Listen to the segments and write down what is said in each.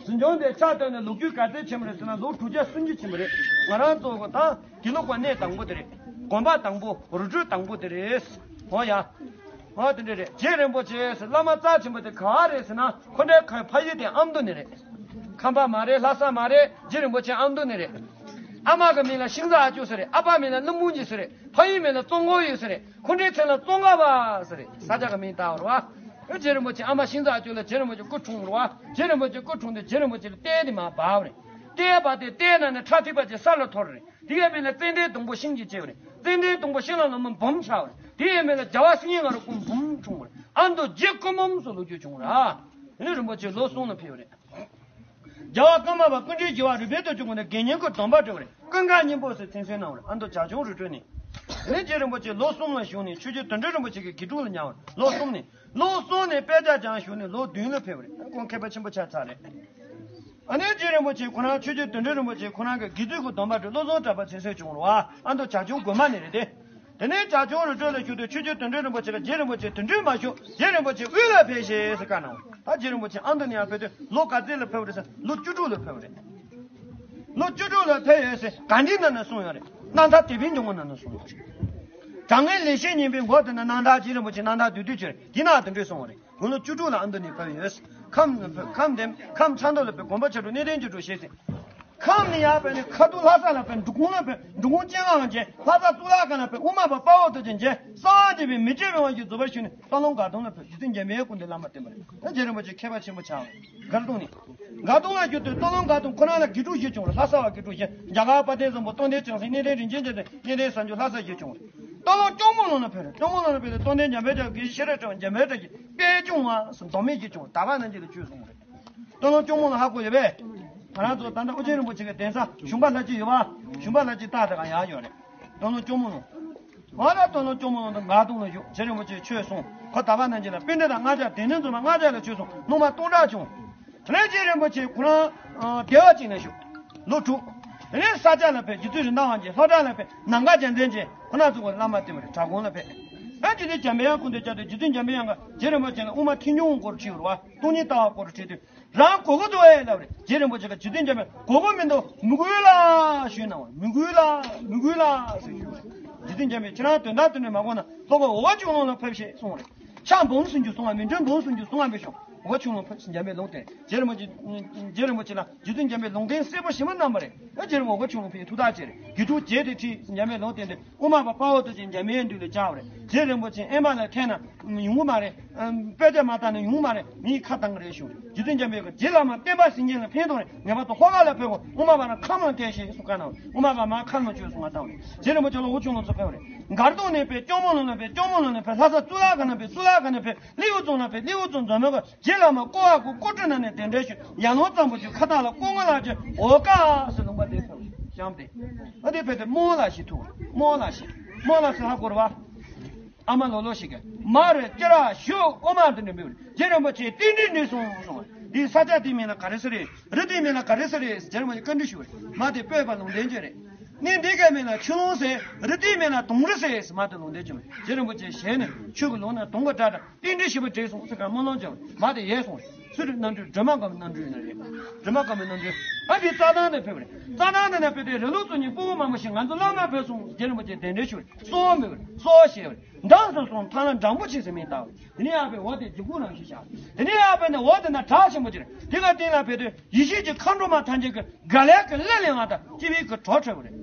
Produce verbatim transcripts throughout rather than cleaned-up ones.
གཟིམ་ཆུང་དེ་ཕྱག་བཏབ་ནས་ལོ་རྒྱུས་ག་ཚོད་ཕྱིན་པ་རེད་ཟེར་ན། ལོ་དྲུག་བརྒྱ་སུམ་ཅུ་ཕྱིན་པ་རེད། ང་རང་ཚོ་གི་ད་དགེ་ལུགས་པ་གནས་དང་པོ་དེ་རེད། དགོན་པ་དང་པོ། རི་ཁྲོད་དང་པོ་དེ་རེད། འོ་ཡ། འོ་དེ་འདྲ་རེད། རྗེ་རིན་པོ་ཆེ་ཟེར་བླ་མ་རྩ་ཆེན་པོ་དེ་ག་བ་རེད་ཟེར་ན། ཁོ་འདྲའི་ཁོའི་ཕ་ཡུལ་དེ་ཨ་མདོ་ནས་རེད། ཁམས་པ་མ་རེད། ལྷ་ས་མ་རེད། རྗེ་རིན་པོ་ཆེ་ཨ་མདོ་ནས་རེད། ཨ་མ་གི་མིང་ལ་ཤིང་བཟའ་ཨ་ཅོ་ཟེར་རེད། ཨ་ཕ་མིང་ལ་ཀླུ་འབུམ་གྱི་ཟེར་རེད། ཕ་ཡུལ་མིང་ལ་ཙོང་ཁ་ཡུལ་ཟེར་རེད། ཁོ་འདྲའི་མཚན་ལ་ཙོང་ཁ་པ་ཟེར་རེད། ས་ཆ་གི་མིང་བཏགས་པ་རེད་པ། རྗེ་རིན་པོ་ཆེ་ཨ་མ་ཤིང་བཟའ་ཨ་ཅོ་ལ་རྗེ་རིན་པོ་ཆེ་སྐུ་འཁྲུངས་པ་རེད་པ། རྗེ་རིན་པོ་ཆེ་སྐུ་འཁྲུངས་ཏེ་རྗེ་རིན་པོ་ཆེ་ལ་རྟའི་དེ་མར་བབས་པ་རེད། རྟའི་བབས་ཏེ་རྟའི་ནང་ནས་ཁྲག་ཐིགས་པ་ཅིག་ས་ལ་འཐོར་རེད། དེ་ཡི་མིང་ལ་ཙན་དན་སྡོང་པོ་ཤིང་གཅིག་བྱས་པ་རེད། ཙན་དན་སྡོང་པོ་ཤིང་ལ་ལོ་མ་འབུམ་ཆགས་པ་རེད། དེ་ཡི་མིང་ལ་རྒྱལ་བ་སེང་གེ་ང་རོ་སྐུ་འབུམ་འཁྲུངས་པ་རེད། ཨ་མདོ་རྗེ་སྐུ་འབུམ་སོགས་ལོ་རྒྱུས་བྱུང་བ་རེད། དེ་ནས་རིན་པོ་ཆེ་ལོ་གསུམ་ལ་ཕེབས་པ་རེད། རྒྱལ་བ་ཀརྨ་པ་ཀུན་འདུས་རྒྱལ་བ་རུས་སྦལ་དུ་བྱུང་བ་ནས་དགེ་བསྙེན་གྱི་སྡོམ་པ་སྤྲད་པ་རེད། ཀུན་དགའ་སྙིང་པོ་ཟེར་མཚན་གསོལ་གནང་བ་རེད། ཨ་མདོ་བྱ་ཁྱུང་རི་ཁྲོད་ནས། དེ་ནས་རྗེ་རིན་པོ་ཆེ་ལོ་གསུམ་ལ་བཞུགས་ནས་ཆོས་རྗེ་དོན་གྲུབ་རིན་པོ་ཆེ་གི་དགེ་ཕྲུག་ལ་ཉར་བ་རེད། ལོ་གསུམ་ནས། ལོ་གསུམ་ནས་དཔེ་ཆ་སྦྱངས་བཞུགས་ནས་ལོ་བདུན་ལ་ཕེབས་པ་རེད། ཁོང་མཁས་པ་ཆེན་པོ་ཆགས་ཚར་རེད། ཨ་ནི་རྗེ་རིན་པོ་ཆེ་ཁོ་རང་ཆོས་རྗེ་དོན་གྲུབ་རིན་པོ་ཆེ་ཁོ་རང་གི་དགེ་ཚུལ་གྱི་སྡོམ་པ་སྤྲད། བློ་བཟང་གྲགས་པ་མཚན་གསོལ་བྱུང་བ་རེད་པ། ཨ་མདོ་བྱ་ཁྱུང་དགོན་པ་ནས་རེད་དེ། དེ་ནས་བྱ་ཁྱུང་རི་ཁྲོད་ལ་བཞུགས་དུས་ཆོས་རྗེ་དོན་གྲུབ་རིན་པོ་ཆེ་ལ་རྗེ་རིན་པོ་ཆེ་དོན་གྲུབ་མ་བཞུགས། རྗེ་རིན་པོ་ཆེ་དབུས་ལ་ཕེབས་ཤིག་ཟེར་བཀའ་གནང་བ། ད་རྗེ་རིན་པོ་ཆེ་ཨ་མདོ་ནས་ཡར་ཕེབས་དུས་ལོ་ག་ཚོད་ལ་ཕེབས་པ་རེད་ཟེར་ན། ལོ་བཅུ་དྲུག་ལ་ཕེབས་པ་རེད། ལོ་བཅུ་དྲུག་ལ་ཕེབས་ཡོད་ཟེར་ག་འདྲའི་ནང་ནས་གསུངས་ཡོད་རེད། རྣམ་ཐར་དད་པའི་འཇུག་ངོགས་ནང་ནས་གསུངས་ཡོད་རེད། དྲང་ངེས་ལེགས་བཤད་སྙིང་པོའི་མགོ་དེ་ན། རྣམ་ཐར་རྗེ་རིན་པོ་ཆེ་རྣམ་ཐར་བསྡུས་དུས་ཕྱིར། དེ་ན་དེ་འདྲ་གསུངས་པ་རེད། དགུང་ལོ་བཅུ་དྲུག་ལ་ཨ་མདོ་ནས་ཕེབས་ཡོད། ཁམས་ཁམས་དེ་ཁམས་ཆབ་མདོ་ལ་ཕེབས། དགོན་པ་ཕྱག་དྲུག་གནས་བརྟན་ཆོས་དྲུག་བཞེས་ཟིན། ཁམས་ནས་ཡར་ཕེབས་ནས་ཁ་ཐུག་ལྷ་ས་ལ་ཕེབས། འབྲི་གུང་ལ་ཕེབས། འབྲི་གུང་སྤྱན་སྔ་དབང་མཇལ། ལྷ་ས་གཙུག་ལག་ཁང་ལ་ཕེབས། དབུ་མ་པ་དཔའ་བོ་རྡོ་རྗེ་མཇལ། གསང་བ་འདུས་པའི་མི་བསྐྱོད་པའི་དབང་ཕྱུག་རྫོགས་པར་ཞུས་ནས་སྟོད་ལུང་དགའ་གདོང་ལ་ཕེབས། རྗེ་བཙུན་འཇམ་པའི་དབྱངས་སྐུ་མདུན་བླ་མ་བསྟེན་པ་རེད། ཨ་རྗེ་རིན་པོ་ཆེ་མཁས་པ་ཆེན་པོ་ཆགས་པ་རེད། དགའ་གདོང་ནས། དགའ་གདོང་ལ་བཞུགས་དུས་སྟོད་ལུང་དགའ་གདོང་ཁོ་རང་ལ་དགེ་ཕྲུག་བཞི་བྱུང་རེད། ལྷ་ས་བ་དགེ་ཕྲུག་བཞི། རྒྱ་གར་དཔལ་ལྡན་བཟང་པོ། རྟོགས་ལྡན་བྱང་སེང་། གནས་བརྟན་རིན་ཆེན་རྒྱལ་མཚན། གནས་བརྟན་བཟང་སྐྱོང་། ལྷ་ས་བཞི་བྱུང་རེད། སྟོད་ལུང་སྐྱོར་མོ་ལུང་ལ་ཕེབས་རེད། སྐྱོར་མོ་ལུང་ལ་ཕེབས་ཏེ་རྟོགས་ལྡན་འཇམ་དཔལ་དགའ། དགེ་བཤེས་ཤེས་རབ་ཕྲེང་བ། འཇམ་དཔལ་གྲགས་ཀྱི་དཔལ་སྐྱོང་བ་ཟེར་མདོ་སྨད་བཞི་བྱུང་རེད། ད་བར་ནང་བཞིན་ལ་ཆོས་གསུངས་རེད། སྟོད་ལུང་སྐྱོར་མོ་ལུང་ཧ་གོ་ཡོད་པས། ང་རང་ཚོ་ད་ལྟ་ཨོ་རྒྱན་རིན་པོ་ཆེ་གི་གདན་ས་ཞུམ་པ་ལྷ་སྐྱིད་ཡོད་པ། ཞུམ་པ་ལྷ་སྐྱིད་ལྟ་དེ་ག་ཡར་ཡོད་རེད། སྟོད་ལུང་སྐྱོར་མོ་ལུང་། ང་ལ་སྟོད་ལུང་སྐྱོར་མོ་ལུང་དུ་དགའ་གདོང་ལ་བཞུགས། རྗེ་རིན་པོ་ཆེས་ཆོས་གསུངས། ཁོ་ད་བར་ནང་བཞིན་ལ་པཎྜི་ཏ་ལྔ་བརྒྱ། སྡེ་སྣོད་འཛོམས་པ་ལྔ་བརྒྱ་ལ་ཆོས་གསུངས། སློབ་མ་སྟོང་ཕྲག་བྱུང་། དེ་ནས་རྗེ་རིན་པོ་ཆེ་ཁོ་རང་ཨ་བདེ་བ་ཅན་ལ་བཞུགས། ལོ་དྲུག་དེ་ནས་ས་སྐྱ་ལ་ཕེབས། རྗེ་བཙུན་རེད་མདའ་དབང་མཇལ། ལྷོ་བྲག་ལ་ཕེབས། ནམ་མཁའ་རྒྱལ་མཚན་མཇལ། ཁོ་ན་ཚོ་གི་བླ་མ་བསྟེན་པ་རེད། བྲག་དགོན་ལ་ཕེབས། ཨ་རྗེ་བཙུན་འཇམ་པའི་དབྱངས་སྐུ་མདུན་བཅར་དུས་རྗེ་བཙུན་འཇམ་པའི་དབྱངས་ཀྱིས་རྗེ་རིན་པོ་ཆེ་ལ་དབུ་མ་ཐལ་འགྱུར་སྐོར་དྲིས་པ་རེད་པ། སྟོང་ཉིད་ལྟ་བ་སྐོར་དྲིས་དུས། རང་གོ་གི་འདུག་ཨེ་ལབ་རེད། རྗེ་རིན་པོ་ཆེ་གིས་རྗེ་བཙུན་འཇམ་དཔལ་གོ་གི་མི་འདུག་མི་དགོས་ལ་ཞུས་གནང་བ། མི་དགོས་ལ། མི་དགོས་ལ་ཟེར་ཞུས་པ་རེད། རྗེ་བཙུན་འཇམ་དཔལ་ཁྱེད་རང་དོན་དག་དེ་འདྲ་མ་གོ་ན་ལྷོ་ཁ་འོལ་ཁ་ཆོས་ལུང་ལ་ཕེབས་ཤིག་གསུངས་པ་རེད། ཕྱག་འབུམ་སུམ་ཅུ་སོང་བ་མི་འགྲོ། འབུམ་སུམ་ཅུ་སོང་བ་མི་ཤོང་། འོལ་ཁ་ཆོས་ལུང་ཕེབས་ཤིག་འཇམ་དཔལ་ལུང་བསྟན། རྗེ་རིན་པོ་ཆེ། རྗེ་རིན་པོ་ཆེ་ལ་རྗེ་བཙུན་འཇམ་དཔལ་ལུང་བསྟན་གསལ་པོ་ཞིབ་མོ་གནང་བ་རེད། ཨ་རྗེ་རིན་པོ་འོལ་ཁ་ཆོས་ལུང་ཕེབས་ཐུགས་ཐག་བཅད་རེད། དགེ་ཕྲུག་བརྒྱད་དེ་ཁྲིད། འཇམ་དཔལ་ལུང་བསྟན་ཏེ། དབུ་མ་པ་དཔའ་བོ་རྡོ་རྗེ་འཇམ་དཔལ་མདུན་ལ་བཅར་བ་རེད། རྗེ་རིན་པོ་ཆེ་ཨེ་མ་ལ་ཐད་ན་ཡོང་གི་མ་རེད། ཨམ། དཔེ་ཆ་མ་བལྟས་ན་ཡོང་གི་མ་རེད། མིའི་ཁ་བཏང་གི་རེད་ཞུ། རྗེ་བཙུན་འཇམ་དཔལ་གྱིས་རྗེ་བླ་མ་བསྟན་པ་སེང་གེ་ལ་ཕན་ཐོགས་རེད། ངེས་པར་དུ་ལྷོ་ཁ་ལ་ཕེབས་དགོས། དབུ་མ་པ་རང་ཁམས་ལ་ཐད་ཤིག་གསུངས་བཀའ་གནང་བ་རེད། དབུ་མ་པ་མར་ཁམས་ལ་བྱོན་གསུངས་བཀའ་བཏང་བ་རེད། རྗེ་རིན་པོ་ཆེ་ལ་འོལ་ཁ་ཆོས་ལུང་ཚུར་ཕེབས་པ་རེད། མགར་གདོང་ནས་ཕེབས། སྐྱོར་མོ་ལུང་ལ་ཕེབས། སྐྱོར་མོ་ལུང་ནས་ཕེབས། ལྷ་ས་གཙུག་ལག་ཁང་ལ་ཕེབས། གཙུག་ལག་ཁང་ནས་ཕེབས། ལྷོ་རྫོང་ལ་ཕེབས། ལྷོ་རྫོང་འཛོམས་མོལ་གྱི་རྗེ་བླ་མ་ཀོ་བ་ཀོ་ཀོ་ཀྲི་ན་ནས་གདན་འདྲེན་ཞུས། ཡར་ལུང་གཙང་པོ་ཆུ་ཁ་ཐག་ལ་ཀོ་ངོ་ལ་ཅི་འོ་ཀ་ཟེར་ལུང་པ་དེ་ཕེབས་བཤམས་ཏེ། ཨ་དེ་ཕེབས་ཏེ་རྨོ་ལགས་ཤིག་ཐུག་རྨོ་ལགས་ཤིག་རྨོ་ལགས་ཟེར་ཧ་གོ་རེད་པ། ཨ་མ་ལོ་ལོ་ཞིག་གིས་མ་རེད་ཅི་ར་ཞུ་ཨོ་མ་དེ་འདྲ་མི་རེད། རྗེ་རིན་པོ་ཆེ་རྟེན་འབྲེལ་འགྲིག་སོང་གསུངས། འདི་ས་ཆ་དེའི་མིང་ལ་ག་རེ་ཟེར་རེད། རི་དེའི་མིང་ལ་ག་རེ་ཟེར་རེད། རྗེ་རིན་པོ་ཆེ་བཀའ་འདྲི་ཞུས་པ་རེད། མ་དེ་སྤོས་པ་ལུང་བསྟན་གྱི་རེད། གནས་འདི་གའི་མིང་ལ་ཆུ་ལུང་ཟེར། རི་དེའི་མིང་ལ་དུང་རི་ཟེར། མ་དེ་ལུང་བསྟན་གྱི་མ་རེད། རྗེ་རིན་པོ་ཆེ་ཞལ་ནས་ཆུ་གི་ལུང་ན་དུང་གི་སྒྲ་གྲགས། རྟེན་འབྲེལ་ཞེ་པོ་འགྲིག་སོང་ཟེར་ག་སྨོན་ལམ་བརྒྱབ། མ་དེ་ཡལ་སོང་རེད། སུ་རེད། རྣམ་འཕྲུལ་སྒྲོལ་མ་དཀར་མོའི་རྣམ་འཕྲུལ་ཡིན་ན་རེད། སྒྲོལ་མ་དཀར་མོའི་རྣམ་འཕྲུལ། ཨ་འདི་རྩྭ་ཐང་ནས་ཕེབས་པ་རེད། རྩྭ་ཐང་འདི་ནས་ཕེབས་ཏེ་རི་ལུང་བཙུགས་ནས་སྤོ་བོ་མང་པོ་ཞིག་ང་ཚོ་བླ་མ་ཕེབས་སོང་། རྗེ་རིན་པོ་ཆེ་གདན་འདྲེན་ཞུས་པ་རེད། གསོལ་བ་འབུལ་བ་རེད། གསོལ་བ་བཞེས་པ་རེད། འགྲམ་དུ་སོང་ཐང་ལ་འགྲམ་བུ་ཆེ་ཟེར་མིང་བཏགས་པ་རེད། དེ་ནས་ཡར་ཕེབས་འོག་དེ་འཇིགས་ཁུག་རང་བཞིན་བཞག་དེ་ནས་ཡར་ཕེབས་ནས་འོག་དེ་ན་བྲག་ཆེན་པོ་ཅིག་རེད། དེ་ག་སྟེང་ལ་ཕེབས་དུས་ཡེ་ཤེས་ཀྱི་མཁའ་འགྲོ་མ་ཐམས་ཅད་ཀྱིས་ག་ལེ་ག་ལེ་ལེ་ང་དང་སྐྱེ་བའི་གི་གྲོགས་འཕྲད་པ་རེད།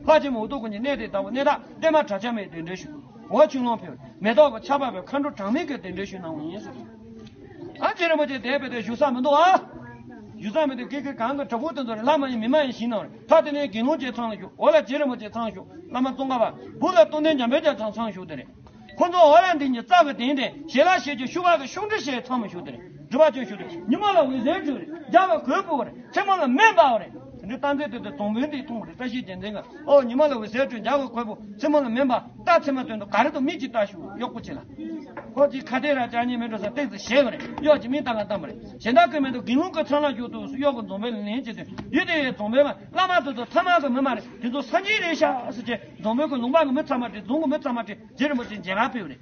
ལྷ་ཆེན་མོ་འུ་ཐུག་ཀུན་གྱི་གནས་དེ་ལྟ་བུ་གནས་བདག་བརྟན་མ་གྲགས་ཆེན་མའི་གདན་འདྲེན་ཞུས། འོ་ཆུ་ལུང་ཕེབས། མེ་ཏོག་གི་ཆར་པ་བབས། མཁའ་འགྲོ་གྲངས་མེད་ཀྱིས་གདན་འདྲེན་ཞུས་གནང་བ་ཡིན་ཟེར། ཨ་རྗེ་རིན་པོ་ཆེ་དེ་བས་དེ་བཞུགས་ས་མི་འདུག་ཨ། བཞུགས་ས་མི་འདུག་ཀི་ཀི་གང་གི་གྲོགས་པོ་དེ་ཚོ་རེད། ལྷ་མ་ཡིན་མི་མ་ཡིན་ཞིག་གནང་རེད། ད་དེ་ནས་དགེ་སློང་བཅས་ཚང་ལ་བཞུགས། འོ་ལ་རྗེ་རིན་པོ་ཆེ་ཚང་བཞུགས། བླ་མ་ཙོང་ཁ་པ་བུ་ལ་རྟོགས་ལྡན་འཇམ་དཔལ་རྒྱལ་ཚང་ཚང་བཞུགས་དེ་རེད། ཁོ་ཚོ་འོ་ལ་འདི་ཉིད་རྩ་བའི་གདན་དེ་ཞལ་ལག་ཞལ་གྱི་ཤུ་བ་གི་ཤུགས་འགྲེལ་ཞལ་ཚང་མ་བཞུགས་དེ་རེད། སྒྲུབ་པ་ཅན་བཞུགས་དེ་རེད། ཉི་མ་ལ་འོད་ཟེར་འཕྲོས་རེད། རྒྱལ་བའི་གོས་སྤུ་བ་རེད། མཚན་མོ་ལ་མེ་འབར་བ་རེད། དེ་འདྲའི་རྟགས་མཚན་དེ་ཚོ་རྫོང་དཔོན་འདིས་མཐོང་བ་རེད། བཀྲ་ཤིས་རྒྱལ་མཚན་གྱིས་ཨོ་ཉི་མ་ལ་འོད་ཟེར་འཕྲོས། རྒྱལ་བའི་གོས་སྤུ། མཚན་མོ་ལ་མེ་འབར། རྟགས་མཚན་མ་སྟོན་དུས་ག་རེ་དང་མིག་གཅིག་ལྟ་ཞུ་གཡོག་པོ་ཆེ་ལ། ཁོ་ཅིག་ཁ་གཏད་ར་ཅག་ཉེ་མེད་འགྲོ་ས་ཏོག་ཙམ་བཞེས་པ་རེད། གཡོག་ཅིག་མིག་ལྟ་ག་བཏང་བ་རེད། གཞན་དག་གིས་མེད་དུ་དགེ་སློང་གི་ཚང་ལ་བཞུགས་དུས་སུ་གཡོག་གི་རྫོང་དཔོན་ལ་ལན་བྱེད་དུས་ཡུལ་དེའི་རྫོང་དཔོན་ལ་བླ་མ་དེ་ཚོ་ཐ་མལ་གྱི་མི་མ་རེད། དེ་ཚོ་སངས་རྒྱས་རེད་ཤག་ཟེར་བྱས་རྫོང་དཔོན་གྱིས་ལུང་པ་གི་མི་ཚང་མ་ཁྲིད། རྫོང་གི་མི་ཚང་མ་ཁྲིད། རྗེ་རིན་པོ་ཆེ་མཇལ་ཁ་ཕེབས་པ་རེད།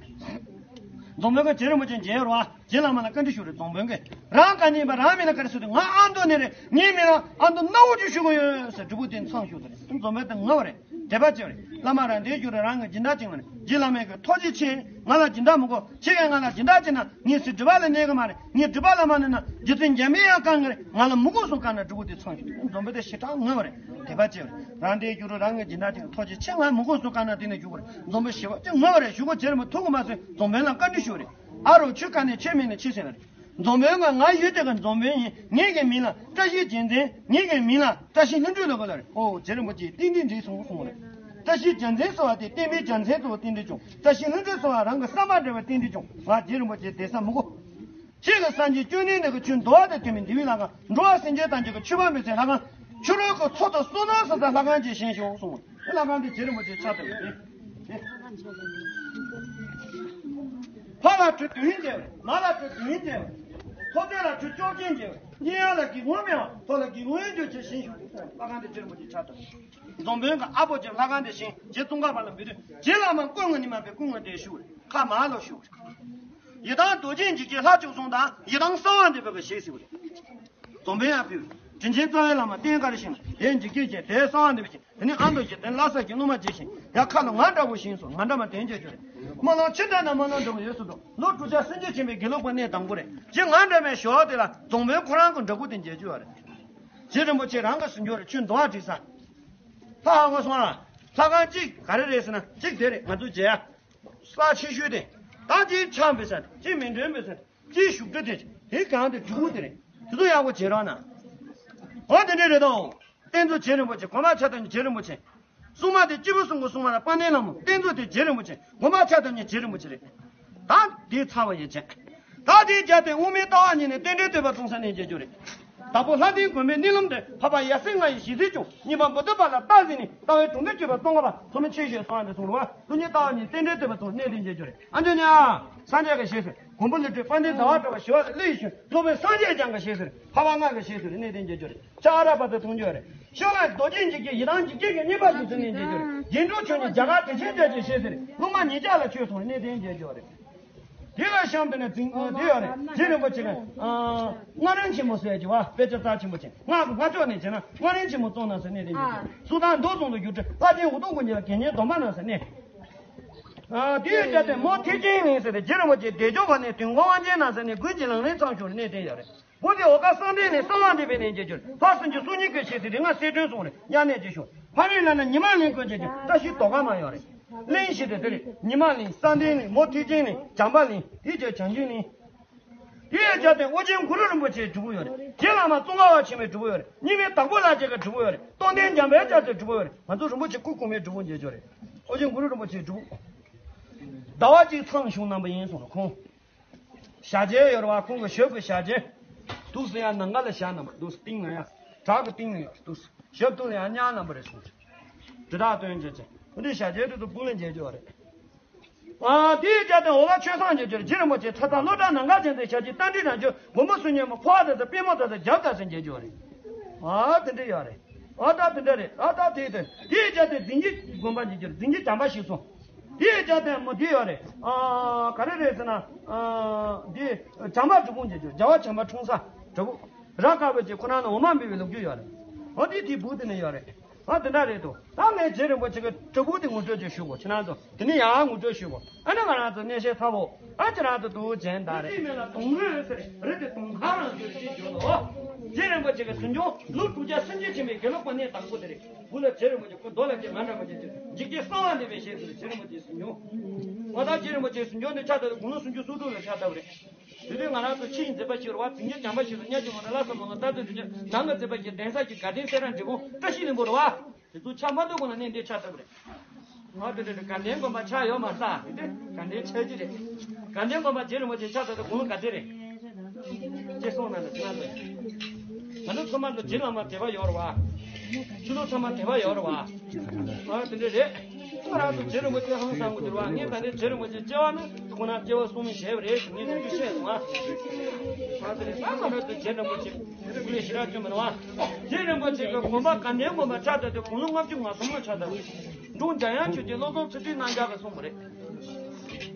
རྫོང་དཔོན་གྱིས་རྗེ་རིན་པོ་ཆེ་མཇལ་རོགས། རྗེ་བླ་མ་ལ་བཀའ་འདྲི་ཞུ་རེད། རྫོང་དཔོན་གྱིས་རང་ག་ནས་ཡིན་པ་རང་མིང་ལ་བཀའ་འདྲི་ཞུ་དུས། ང་ཨ་མདོ་ནས་རེད། ངའི་མིང་ལ་ཨ་མདོ་སྣ་བོ་ཅིག་ཞུ་གི་ཡོད་ཟེར། སྒྲུབ་ཕུག་དེ་མཚམས་ཞུགས་དེ་རེད། རྫོང་དཔོན་དེ་ངུ་བ་རེད། དད་པ་ཆེ་བ་རེད། བླ་མ་རང་དེའི་རྒྱུད་རེད། རང་གི་སྦྱིན་བདག་བྱེད་ངེས་རེད། རྗེ་བླ་མས་གི་ཐུགས་རྗེ་ཆེ། ང་ལ་སྦྱིན་བདག་མི་དགོས། ཁྱེད་ཀྱིས་ང་ལ་སྦྱིན་བདག་བྱེད་ན་ངས་སྲིད་སྒྲུབ་པ་ལ་གནས་གི་མ་རེད། ངས་སྒྲུབ་པ་ལ་མ་གནས་ན་རྗེ་བཙུན་འཇམ་པའི་དབྱངས་བསྐང་གི་རེད། ང་ལ་མི་དགོས་གསུངས་བཀའ་གནང་། སྒྲུབ་ཕུག་དེ་མཚམས་ཞུགས་དེ། རྫོང་དཔོན་དེ་ཞེ་དྲག་ངུ་བ་རེད། དད་པ་ཆེ་བ་རེད། རང་དེའི་རྒྱུད་རེད། རང་གི་སྦྱིན་བདག་བྱེད་ངེས་རེད། ཐུགས་རྗེ་ཆེ། ང་མི་དགོས་གསུངས་བཀའ་གནང་། དེ་ནས་བཞུགས་གི་རེད། རྫོང་དཔོན་ཞེ་པོ་ཅིག་ངུ་བ་རེད། བཞུགས་སྒོ་བྱེད་རིན་པོ་ཐུགས་ཁུར་མ་སོན། རྫོང་དཔོན་ལ་བཀའ་འདྲི་ཞུས་པ་རེད། ཨ་རོ། ཁྱོད་ག་ནས་ཁྱོད་མིང་ནས་ཅི་ཟེར་བ་རེད། རྫོང་དཔོན་གྱིས་ང་ཡུལ་དེ་གི་རྫོང་དཔོན་ཡིན། ངེད་ཀྱི་མིང་ལ་བཀྲ་ཤིས་རྒྱལ་མཚན། ངེད་ཀྱི་མིང་ལ་བཀྲ་ཤིས་ལྷུན་གྲུབ་ལབ་གི་ལབ་རེད། ཨོ། རྗེ་རིན་པོ་ཆེ་ཏན་ཏན་འགྲིག་སོང་གསུངས་རེད། བཀྲ་ཤིས་རྒྱལ་མཚན་ཟེར་བ་དེ་བསྟན་པའི་རྒྱལ་མཚན་ཟེར་བ་ཏན་ཏན་བྱུང་། བཀྲ་ཤིས་ལྷུན་གྲུབ་ཟེར་བ་རང་གི་བསམ་པ་འགྲུབ་པ་ཏན་ཏན་བྱུང་། ང་རྗེ་རིན་པོ་ཆེ་དེ་ས་མི་གོ། ཁྱེད་ཀྱི་སངས་རྒྱས་བཅོམ་ལྡན་འདས་ཀྱིས་ཁྱོད་འདུལ་བ་དང་མཐུན་པའི་འདུལ་བའི་ལྷ་ཁང་། འགྲོ་བ་སེམས་ཅན་ཐམས་ཅད་ཀྱི་མཆོད་པ་འབུལ་སའི་ལྷ་ཁང་། ཕྱི་རོལ་གྱི་ཚོགས་དང་བསོད་ནམས་བསགས་སའི་ལྷ་ཁང་ཅིག་བཞེངས་ཤོག་གསུངས། ལྷ་ཁང་དེ་རྗེ་རིན་པོ་ཆེ་ཕྱག་བཏབ་པ་རེད། ཕ་ལ་བུ་བདུན་སྐྱེས་པ། མ་ལ་བུ་བདུན་སྐྱེས་པ། ཐོབ་བསྟན་ལ་བུ་བཅོ་བརྒྱད་སྐྱེས་པ། གཉེན་ཡོན་ལ་གི་ངོ་མེད་པ། ཐོབ་ལ་གི་ངོ་ཡོན་གྱི་ཆེད་བཞེངས་ཤོག་གསུངས། ལྷ་ཁང་དེ་རྗེ་རིན་པོ་ཆེ་ཕྱག་བཏབ། རྫོང་དཔོན་གྱིས་ཨ་ཕོ་ཅིག་ལྷ་ཁང་དེ་བཞེངས། རྗེ་ཙོང་ཁ་པ་ལ་འབུལ་དུས། རྗེ་བླ་མ་སྐུ་ངོ་ཉི་མ་པའི་སྐུ་ངོ་དེར་བཞུགས། ཁ་མར་ལོག་བཞུགས། ཡི་དམ་རྡོ་རྗེ་འཇིགས་བྱེད་ལྷ་བཅུ་གསུམ་དང་། ཡི་དམ་གསང་བ་འདུས་པ་གི་ཞལ་གཟིགས་པ་རེད། རྫོང་དཔོན་ཡར་ཕེབས། དྲིན་ཆེན་རྩ་བའི་བླ་མ་རྟེན་ག་རེ་བཞེངས་ན། དེར་འཇིགས་བྱེད་བཞེངས། དེར་གསང་བ་འདུས་པ་བཞེངས། དེ་ནས་ཨ་མདོ་བཞེངས། དེ་ནས་ལྷ་ས་བཞེངས། སློབ་མ་རྗེ་བཞེངས། ཡར་ཁ་ལ་ང་འདྲ་བོ་བཞེངས་སོང་། ང་འདྲ་མ་དེ་འཇལ་རྒྱུ་རེད། སྨོན་ལམ་ཅི་འདྲ་ན་སྨོན་ལམ་འདྲ་བོ་ཡོད་སྲིད་དོ། ལོ་དྲུག་བརྒྱ་སུམ་ཅུ་ཕྱིན་པའི་དགེ་ལུགས་པ་གནས་དང་པོ་རེད། རྗེ་ང་འདྲ་མའི་ཞོར་དེ་ལ་རྫོང་དཔོན་ཁོ་རང་གི་འདྲ་སྐུ་དེ་མཇལ་རྒྱུ་ཡོད་རེད། རྗེ་རིན་པོ་ཆེ་རང་གི་གཟིམ་ཆུང་རེད། ཁྱོད་འདུལ་བ་སྒྲིག་ས། ལྷ་ཧ་གོ་སོང་ཨ། ལྷ་ཁང་གཅིག་ག་རེ་རེད་ཟེར་ན། གཅིག་དེ་རེད། ང་ཚོ་མཇལ་ས་ཆེ་ཤོས་དེ། ད་གཅིག་ཕྱག་འབུལ་ས་དེ། གཅིག་མཎྜལ་འབུལ་ས་དེ། གཅིག་བཞུགས་ཁྲི་དེ། དེ་གང་དེ་འདྲ་སྐུ་དེ་རེད། དེ་ཚོ་ཡག་པོ་བྱེད་རོགས་གནང་། འོ་དེ་འདྲ་རེད་དོ། རྟེན་གཙོ་རྗེ་རིན་པོ་ཆེ། གོང་མ་ཕྱག་བཏབ་མཁན་རྗེ་རིན་པོ་ཆེ། སྲུང་མ་དེ་སྐྱེས་བུ་གསུམ་གྱི་སྲུང་མ་དང་དཔལ་ལྡན་ལྷ་མོ། རྟེན་གཙོ་དེ་རྗེ་རིན་པོ་ཆེ། གོང་མ་ཕྱག་བཏབ་མཁན་རྗེ་རིན་པོ་ཆེ་རེད། ད་དེ་ཚར་བ་ཡིན་ཅེ། ད་དེའི་རྒྱབ་རྟེན་དབུ་མའི་ལྟ་བ་གཉིས་ནས་རྟེན་འབྲེལ་བསྟོད་པ་གསུང་ས་གནས་མཇལ་རྒྱུ་རེད། དྭགས་པོ་ལྷ་ལྡན་དགོན་པའི་གནས་ལུམ་དུ། འཕགས་པ་ཡབ་སྲས་ལྔ་ཡི་ཞལ་གཟིགས་བྱུང་། གཉིས་པ་བུདྡྷ་པཱ་ལ་རྟགས་གཟིགས་ནས། ལྟ་བའི་གྲོང་ཁྱེར་བཅུ་པ་ཙོང་ཁ་པ་ཐོགས་མེད་ཆོས་སྐྱོང་གསང་བ་འདུས་གསུང་རོལ་པ། ཀླུ་གཉན་ལྟ་བ་གཉིས་རྟེན་འབྲེལ་བསྟོད་པ་གསུང་གནས་དེར་མཇལ་རྒྱུ་རེད། ཨ་འཇོ་ཉ། སངས་རྒྱས་ཀྱི་ཞལ་གཟིགས། མགོན་པོ་ཀླུ་སྒྲུབ་དཔལ་ལྡན་ཟླ་བ་གྲགས་པ་ཞི་བ་ལྷས་ཡིད་བཞིན། སློབ་དཔོན་སངས་རྒྱས་བསྐྱངས་ཀྱི་ཞལ་གཟིགས། འཕགས་པ་ལྔ་གི་ཞལ་གཟིགས་གནས་དེར་མཇལ་རྒྱུ་རེད། ལྕགས་ར་བ་དུ་མཐོང་རྒྱུ་རེད། ཤོ་ལ་རྡོ་རྗེ་འཇིགས་བྱེད་ཡི་དམ་འཇིགས་བྱེད་ཀྱི་བསྙེན་པ་ཞིག་གསན་ནས་མཇལ་རྒྱུ་རེད། རྒྱན་དྲུག་མཆོག་གཉིས་རྒྱ་གར་དྲི་ཆེན་རྒྱལ་གྱི་ཞལ་གཟིགས། སློབ་མ་ཉིས་བརྒྱ་ལ་ཆོས་གསུངས་གནས་དེར་མཇལ་རྒྱུ་རེད། དེ་ལ་གཤམ་དུ་ནས་འཛིན་དེ་ཡོད་རེད། རྗེ་རིན་པོ་ཆེ་གིས་ཨ་སྔགས་རིམ་ཆེན་མོ་ཟེར་གྱི་བ། དཔེ་ཆ་རྩ་ཆེན་པོ་ཆེ། སྔགས་ཀྱི་སྔགས་ཕྱོགས་ནས་བྱས་ན་སྔགས་རིམ་ཆེན་མོ་གསུངས་གནང་ས་གནས་དེར་མཇལ་རྒྱུ། སུ་དང་མདོ་གསུམ་དུ་བསྒྱུར་ཏེ། ལྷ་ཆེན་འུ་དུམ་ཀུན་གྱིས་དགེ་བསྙེན་སྡོམ་པ་གནང་ས་གནས། ཨ་དེའི་རྒྱབ་རྟེན་མོ་ཐེག་ཆེན་གླིང་ཟེར་ཏེ། རྗེ་རིན་པོ་ཆེ་བདེ་མཆོག་དབང་ལྡན་དུས་འཁོར་དབང་ཆེན་གནང་ས་གནས། དགུན་གྱི་ལང་ལིང་མཚམས་ཞུགས་གནས་དེར་ཡོད་རེད། དགུན་དེ་འོ་ཀ་གསང་འདྲེན་ནས་གསང་བ་འདུས་པའི་གནས་མཇལ་རྒྱུ་རེད། ལྷ་སུམ་ཅུ་སོ་གཉིས་ཀྱི་ཞལ་གཟིགས། རིག་སྔགས་གསལ་སྒྲོན་གསུང་རེད། དབྱར་གནས་ཀྱི་ཞུ། ཕ་རི་ལ་ན་ཉི་མ་གླིང་དགོན་མཇལ་རྒྱུ། བཀྲ་ཤིས་རྡོ་ཁ་མ་ཡོད་རེད། གླིང་བཞི་དེ་དེ་རེད། ཉི་མ་གླིང་། གསང་འདྲེན་གླིང་། མོ་ཐེག་ཆེན་གླིང་། བྱམས་པ་གླིང་། དེའི་རྗེས་བྱང་ཆུབ་གླིང་། དེའི་རྒྱབ་རྟེན་ཨོ་རྒྱན་གུ་རུ་རིན་པོ་ཆེའི་སྒྲུབ་ཕུག་ཡོད་རེད། རྗེ་བླ་མ་ཙོང་ཁ་པ་ཆེན་པོའི་སྒྲུབ་ཕུག་ཡོད་རེད། རྙིང་མའི་དྭགས་པོ་ལྷ་རྗེ་གི་སྒྲུབ་ཕུག་ཡོད་རེད། དཔལ་ལྡན་འཇམ་དཔལ་རྒྱ་མཚོའི་སྒྲུབ་ཕུག་ཡོད་རེད། ང་ཚོ་རིན་པོ་ཆེ་སྐུ་གོང་མའི་སྒྲུབ་ཕུག་མཇལ་རྒྱུ་རེད། ཨོ་རྒྱན་གུ་རུ་རིན་པོ་ཆེའི་སྒྲུབ་ཕུག་ཟླ་བ་གཅིག་མཚམས་བཞུགས་གནང་པ་ཡིན་གསུངས་རེད་ཁོང་། ཞབས་རྗེས་ཡོད་རེད་བ། ཁོང་གི་ཞབས་ཀྱི་ཞབས་རྗེས། འདུག་སེ་ཡར་ནང་ཁ་ལ་བཞག་གནང་པ་རེད། འདུག་སེ་སྟེང་ན་ཡ། བྲག་གི་སྟེང་ན་ཡོད་རེད། འདུག་སེ་ཞབས་ཏོག་ལ་ཡར་བསྙལ་གནང་པ་རེད་གསུངས། དེ་དག་སྟོན་བྱས་བྱས། འོ་དེ་ཞབས་རྗེས་དེ་ཚོ་སྤུ་ལ་མཇལ་རྒྱུ་བ་རེད། ཨ་དེའི་རྒྱབ་རྟེན་འོ་ལ་ཆོས་བཟང་མཇལ་རྒྱུ་རེད། རྗེ་རིན་པོ་ཆེ་ཚ་ཐག་བློ་བྲལ་ནམ་མཁའ་ཅན་དུ་ཞབས་ཀྱི་རྟ་མགྲིན་རང་བྱོན། མགོན་པོ་གསུམ་མཉམ་མོ་འཕོ་བ་དང་། པདྨོ་དང་། རྒྱལ་བ་དང་ཟེར་མཇལ་རྒྱུ་བ་རེད། ཨ་དེ་འདྲ་ཡོད་རེད། ཨ་ད་དེ་འདྲ་རེད། ཨ་ད་དེ་དེ་དེའི་རྒྱབ་རྟེན་རྫིང་བུ་དགོན་པ་མཇལ་རྒྱུ་རེད། རྫིང་བུ་བྱམས་པ་ཞིག་སོང་། དེའི་རྒྱབ་རྟེན་མོ་དེ་ཡོད་རེད། ཨ་ག་རེ་རེད་ཟེར་ན། ཨ་དེ་བྱམས་པ་སྒྲུབ་ཕུག་མཇལ་རྒྱུ། རྒྱལ་བ་བྱམས་པ་འཁྲུངས་ས་སྒྲུབ་ཕུག་ར་དཀར་པོ་ཅིག་ཁོ་ན་ནས་འོ་མ་འབུལ་བའི་ལོ་རྒྱུས་ཡོད་རེད། འོ་དེ་དེའི་སྦུག་དེ་ནས་ཡོད་རེད། ཨ་དེ་འདྲ་རེད་དོ། ད་ངས་རྗེ་རིན་པོ་ཆེ་གི་སྒྲུབ་ཕུག་དེ་ངོ་སྤྲོད་ཅིག་ཞུ་གོ། ཁྱེད་རང་ཚོ་དེ་ནས་ཡང་ངོ་སྤྲོད་ཞུ་གོ། ཨ་ནི་ང་རང་ཚོ་གནས་བཤད་ཚ་བོ། ཨ་ཁྱེད་རང་ཚོ་དུ་ཅན་ད་རེད། དེའི་མིང་ལ་དུང་རི་ཟེར། རི་དེ་དུང་ཁ་རང་བྱོན་ཞེས་བརྗོད་དོ། རྗེ་རིན་པོ་ཆེ་གི་གཟིམ་ཆུང་ལོ་དྲུག་བརྒྱ་སུམ་ཅུ་ཕྱིན་པའི་དགེ་ལུགས་པ་གནས་དང་པོ་དེ་རེད། དགུ་ལ་རྗེ་རིན་པོ་ཆེ། སྐུ་མདོ་ལ་རྗེ་མ་འདྲ་བ་ཅན་དེ། འཇིགས་བྱེད་གསང་བ་འདུས་པའི་ཞལ་ཟེར། རྗེ་རིན་པོ་ཆེའི་གཟིམ་ཆུང་། ང་ད་རྗེ་རིན་པོ་ཆེའི་གཟིམ་ཆུང་དེ་ཕྱག་བཏབ་དུས་དགུང་ལོ་སུམ་ཅུ་སོ་དྲུག་ལ་ཕྱག་བཏབ་པ་རེད། དེ་དུས་ང་རང་ཚོ་ཕྱི་ཡི་མཛད་པ་ཞིག་རེད་བ། དེ་ཉིད་བྱམས་པ་ཞིག་ཏུ་གཉའ་ཆེན་མོ་དང་བླ་གཟའ་མོ་ལ་ལྟ་དུས། དེ་ཉིད་ནང་གི་མཛད་པ་ཞིག་གདན་ས་ཞིག་དགའ་ལྡན་སེ་ར་འབྲས་སྤུངས་བཀྲ་ཤིས་ལྷུན་པོ་རེད་བ། དེ་ཚོ་ཕྱག་མ་ཐུབ་གོང་ལ་གནས་འདིར་ཕྱག་བཏབ་པ་རེད། ང་དེ་འདྲ་དགའ་ལྡན་དགོན་པ་ཆགས་ཡོད་མ་རེད། དེ་དགའ་ལྡན་ཆགས་ཀྱི་རེད། དགའ་ལྡན་དགོན་པ་རྗེ་རིན་པོ་ཆེ་ཕྱག་བཏབ་དུས་དགུང་ལོ་ག་ཚོད་རེད། ཅེས་གསུངས་གནང་ན་ཚེ་ན་ཚེ། ང་ཚོ་ཚང་མ་ཚོ་རྗེ་བླ་མ་དད་པ་ཡོད་རེད་བ། ཆོས་ལུགས་ཚང་མ་དད་པ་ཡོད་རེད་བ། ཨ་དེ་འདྲ་རེད། ང་རང་ཚོ་རྗེ་རིན་པོ་ཆེ་ཧང་སང་དགོས་འགྱུར་བ། ངས་ད་ནས་རྗེ་རིན་པོ་ཆེ་སྐྱེ་བ་ནི་ཁོ་ན་སྐྱེ་བ་གསུམ་བྱས་པ་རེད་ཟེར་ངས་ནམ་རྒྱུན་བཤད་སོང་ཨ། ཨ་དེ་རེད། ད་ང་རང་ཚོ་རྗེ་རིན་པོ་ཆེ་སྐུ་ལས་ཞེ་དྲག་བསྐྱོན་པ་རེད་བ། རྗེ་རིན་པོ་ཆེ་གི་དགོན་པ་དགའ་ལྡན་དགོན་པ་ཕྱག་བཏབ་དུས་དགུང་ལོ་ལྔ་བཅུ་ང་གསུམ་ལ་ཕྱག་བཏབ་པ་རེད། འབྲོང་འཇམ་དབྱངས་ཆོས་རྗེ་བློ་བཟང་ཚུལ་ཁྲིམས་རྣམ་རྒྱལ་གྱིས་གསུངས་པ་རེད།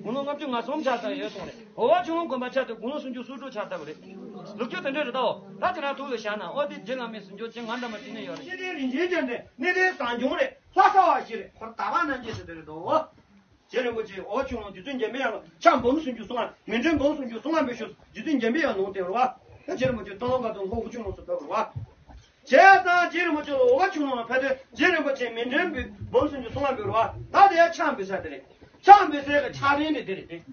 དགུང་ལོ་ལྔ་བཅུ་ང་གསུམ་ཆགས་ཚར་ཡོད་སོང་རེད། འོ་བ་ཆུ་ལོང་དགོན་པ་ཆགས་དུས་དགུང་ལོ་སུམ་ཅུ་སོ་དྲུག་ཆགས་ཚར་བ་རེད། ལོ་རྒྱུས་དེ་འདྲ་རེད་དོ། ད་ཁྱེད་རང་ཐུགས་ལ་བཞག་ན། ཨོ་དེ་རྗེ་བླ་མའི་གཟིམ་ཆུང་ཅན་ང་འདྲ་མ་དེ་ནས་ཡོད་རེད། ཤེས་ལྡན་རིན་ཆེན་སྤྱན་འདྲེན་གནས་བརྟན་བཟང་སྐྱོང་རེད། ལྷ་ས་བ་ཞིག་རེད། ཁོ་ཟླ་བ་རྣམ་རྒྱལ་ཟེར་དེ་རེད་དོ། རྗེ་རིན་པོ་ཆེ་འོ་ཆུང་ལོང་རྗེ་བཙུན་འཇམ་པའི་དབྱངས་ལ་ཕྱག་འབུམ་སུམ་ཅུ་སོ་ལྔ། མཎྜལ་འབུམ་སུམ་ཅུ་སོ་ལྔ་འབུལ་ཞུས། རྗེ་བཙུན་འཇམ་པའི་དབྱངས་ལུང་བསྟན་རེད་བ། རྗེ་རིན་པོ་ཆེ་སྟོང་ལོ་འགའ་དང་ལྷོ་འོ་ཆུང་ལོང་སུ་ཕེབས་རེད་བ། བྱས་ཙང་རྗེ་རིན་པོ་ཆེ་ལ་འོ་བ་ཆུང་ལོང་ལ་ཕེབས་དུས་རྗེ་རིན་པོ་ཆེ་མཎྜལ་འབུལ་འབུམ་སུམ་ཅུ་སོ་ལྔ་འབུལ་རེད་བ། ད་དེ་ཕྱག་འབུལ་ས་དེ་རེད། ཕྱག་འབུལ་སའི་གི་ཕྱག་རྟེན་དེ་དེ་རེད་དེ།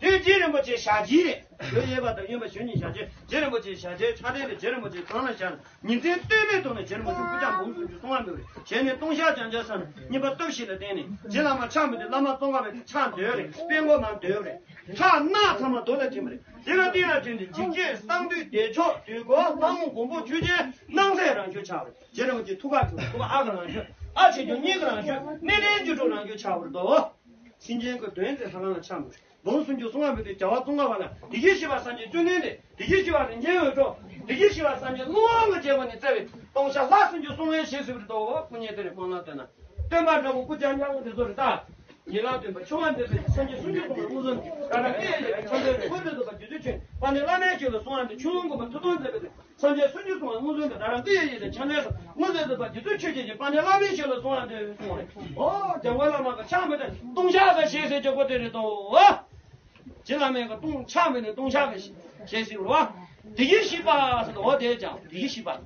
དེ་རྗེ་རིན་པོ་ཆེ་ཞལ་རྗེས་རེད། ལོ་གཡས་པ་དང་གཡོན་པ་གཞོན་ནུའི་ཞལ་རྗེས། རྗེ་རིན་པོ་ཆེ་ཞལ་རྗེས་ཕྱག་རྟེན་རེད། རྗེ་རིན་པོ་ཆེ་གང་ལ་བཞག་ན་ཉིན་མཚན་ལྟོས་མེད་ཐོག་ནས་རྗེ་རིན་པོ་ཆེ་སྐུ་ཕྱག་འབུམ་སུམ་ཅུ་སོ་ལྔ་འབུལ་རེད། བྱས་ནས་ལྟུང་བཤགས་བགྱང་བྱ་བསམ་ནས་སྙིམ་པ་སྟོབས་བཞི་ལ་བརྟེན་ནས་རྗེ་བླ་མ་ཕྱག་འབུལ་དུས་བླ་མ་ཙོང་ཁ་པའི་ཕྱག་འདོད་རེད། དཔྲལ་མགོ་ནང་འདོད་རེད། ཕྱག་ན་ཚང་མ་རྡོ་ལ་ཐིམ་པ་རེད། དེ་ལ་བརྟེན་ལ་བརྟེན་ཏེ་འཇིགས་བྱེད་གསང་འདུས་བདེ་མཆོག་དུས་འཁོར་ལྷ་མོ་མགོན་པོ་ཆོས་རྒྱལ་སྣང་མཛད་རང་བྱོན་ཆགས་པ་རེད། རྗེ་རིན་པོ་ཆེ་ཐུགས་ཁ་ཆུ་ཐུགས་ཁ་ཨ་ཁ་རང་བྱོན། ཨ་ཆེ་ཆུང་གཉིས་ཀ་རང་བྱོན། གནས་བརྟན་སྒྱུ་འཕྲུལ་རང་བྱོན་ཆགས་པ་རེད་དོ། སེམས་ཅན་གྱི་དོན་དེ་ལྷ་ཁང་ལ་ཆགས་མི་རེད། འབུམ་སུམ་ཅུ་སོ་ལྔ་འབུལ་དུས་རྒྱལ་བ་ཙོང་ཁ་པ་ལ་བདེ་གཤེགས་བཞི་པ་སངས་རྒྱས་བཅོམ་ལྡན་འདས། བདེ་གཤེགས་བཞི་པ་རིན་ཆེན་འོད་འཕྲོ། བདེ་གཤེགས་བཞི་པ་སངས་རྒྱས་བསླུ་བ་ལ་རྒྱལ་པོ་ནས་བཙལ་བའི་ལྟུང་བཤགས་ལྷ་སུམ་ཅུ་སོ་ལྔའི་ཞལ་གཟིགས་པ་རེད་དོ། སྐུ་ཉིད་དེ་རེད། སྨོན་ལམ་བཏོན་ན། སྟོན་པ་འདྲ་པོ་སྐུ་རྐྱང་རྐྱང་དེ་ཚོ་རེད་ད། ཉེ་ལམ་སྟོན་པ་ཆོས་དབང་འདུས་པའི་སངས་རྒྱས་སུམ་ཅུ་སོ་ལྔ་མངོན་སུམ་དུ་ཀ་ར་ཀེ་ཡེ་ཆོས་འདོད་རེད། འོད་དུ་ཟེར་བ་རྗེ་བཙུན་ཆོས་དཔལ་ལྡན་བླ་མའི་ཞབས་ལ་གསོལ་བ་འདེབས། ཆུ་ལོང་དགོན་པ་ཐུགས་དམ་མཛད་པའི་སངས་རྒྱས་སུམ་ཅུ་སོ་ལྔ་མངོན་སུམ་དུ་ཀ་ར་ཀེ་ཡེ་ཡེ་དང་ཕྱག་འཚལ་སོ། འོད་དུ་ཟེར་བ་རྗེ་བཙུན་ཆོས་རྗེ་ཆེན་དཔལ་ལྡན་བླ་མའི་ཞབས་ལ་གསོལ་བ་འདེབས་གསུངས་རེད། ཨོ་འཇམ་མགོན་བླ་མ་གི་ཕྱག་འབུལ་དུས་ལྟུང་བཤགས་ཀྱི་ཞལ་གཟིགས་ཀྱི་སྒོ་དེ་རེད་དོ། རྗེ་བླ་མའི་གི་ལྟུང་ཕྱག་འབུལ་ནས་ལྟུང་བཤགས་ཀྱི་ཞལ་གཟིགས་རེད་བ། བདེ་གཤེགས་བཞི་པ་ཟེར་དུས་འོ་དེ་ཀྱང་བདེ་གཤེགས་བཞི་པ།